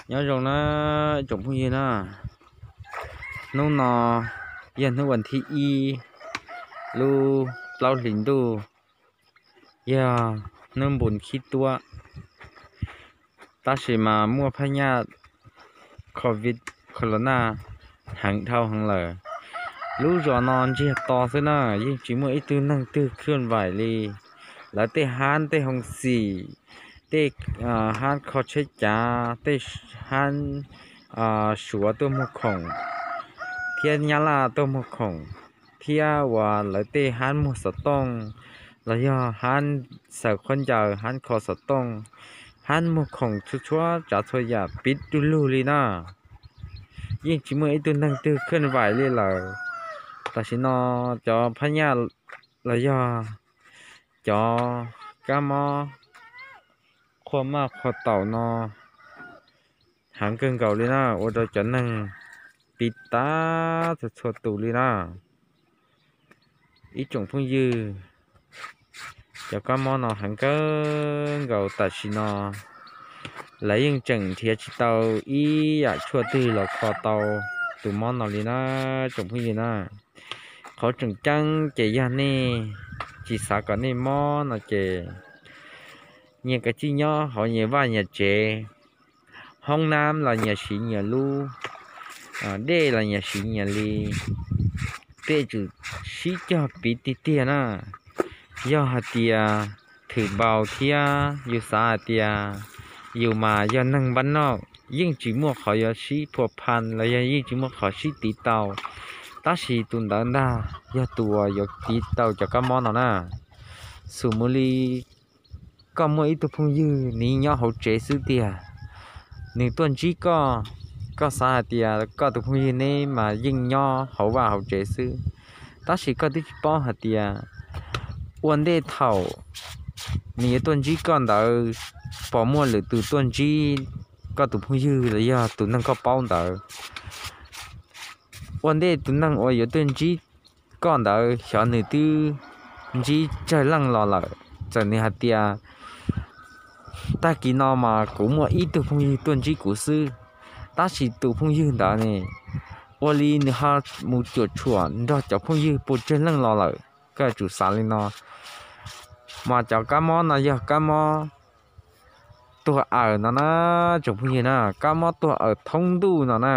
Nyob zoo na tsoom phooj ywg na, hnub no yog hnub vas thib ib lub plaub hlis ntuj, yog hnub npun khib tuab, tab sis mas muaj phab nyaj covid corona heev dhau heev lawm. Lub zos no ntsiag to xwb na, yeej tsis muaj ib tug neeg twg khwj vaim li. Lawv tej hab tej hoo xim, tej hab kho tsheb cav, tej hab Suav tuaj muag khoom, thiab Nyab Laj tuaj muag khoom, thiab uas lawv tej hab muag xov tooj los yog hab xaws khaub ncaws, hab kho xov tooj, hab muag khoom txhua txhua tsav txhua yam piv du lug li na. Yeej tsis muaj ib tug neeg twg khwj vaim li lawm. Tam sim no cov phab nyaj los yog cov kab mob qhua maj qhua taum no heev kawg nkaus li na, ua rau cov neeg tiv tav txhua txhua tus li na. Ib tsoom phooj ywg, cov kab mob no heev kawg nkaus tam sim no, lawv yeej tseem nrhiav tsis tau ib yam tshuaj twg los kho tau tus mob no li na tsoom phooj ywg na. Qhov tseem ceeb ces yog nej tsis xav kom nej mob no ces nyias kav tsij nyob hauv nyias vaj nyias tsev, hoob nab los nyias siv nyias lub, dej los nyias siv nyias li, tej tsum sib cog piv tiag tiag na. Yog hais tias thwm npaus thiab yus xav hais tias yus mas yog neeg npab noj, yeej tsis muaj qhov yuav sib phua phan los yog yeej tsis muaj qhov sib tiv tau. Tab sis tus ntawd ntag yog tus uas yuav tiv tau cov kab mob no na. Xum mus li koj muaj ib tug phooj ywg nws nyob hauv tsev xwb tiag, nws tuaj ntsib koj, koj xav hais tias koj tus phooj ywg neb mas yeej nyob hauv vaj hauv tsev xwb, tab sis koj twb tsis paub hais tias ua ntej thaum nws yuav tuaj ntsib koj ntawd, puas muaj lwm tus tuaj ntsib koj tus phooj ywg los yog tus neeg koj paub ntawd. Ua ntej tus neeg uas yuav tuaj ntsib koj ntawd xyov nws twb ntsib tsawg leej los lawm. Txawm nws hais tias tag kis no mas kuv muaj ib tug phooj ywg tuaj ntsib kuv xwb, tab sis tus phooj ywg ntawd ne, ua li nws ho mus cuam tshuam nrog cov phooj ywg puas tsawg leej los lawm. Koj yuav tsum xav li no, mas cov kab mob no yog kab mob tuag awm no na, tsoom phooj ywg na, kab mob tuag awm thoob ntuj no na.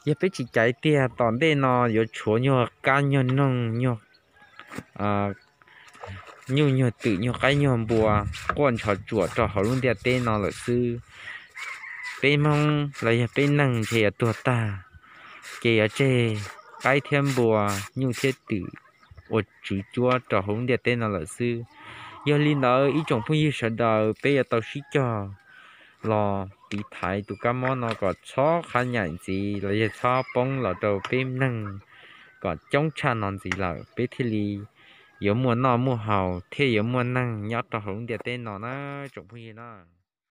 Yog peb tsis caiv tiag tom ntej no yuav tshuav nyuag kab nyuag noog, nyuag nyuj nyuag twm nyuag qaib nyuag npua quaj ntsho tsuam rau hauv lub ntiaj teb no lawm xwb. Peb Hmoob los yog peb neeg ntshe yuav tuag tag, ces yuav tseg qaib thiab npua, nyuj thiab twm ua tswv cuab rau hauv lub ntiaj teb no lawm xwb. Yog li ntawd ib tsoom phooj ywg sawv daws peb yuav tau sib cog los tiv thaiv tus kab mob no kom txhob qhab nyaim ntxiv los yog txhob poob los rau peb neeg kom coob tshaj no ntxiv lawm, peb thiaj li yuav muaj noj muaj haus thiaj yuav muaj neeg nyob rau hauv lub ntiaj teb no na tsoom phooj ywg na.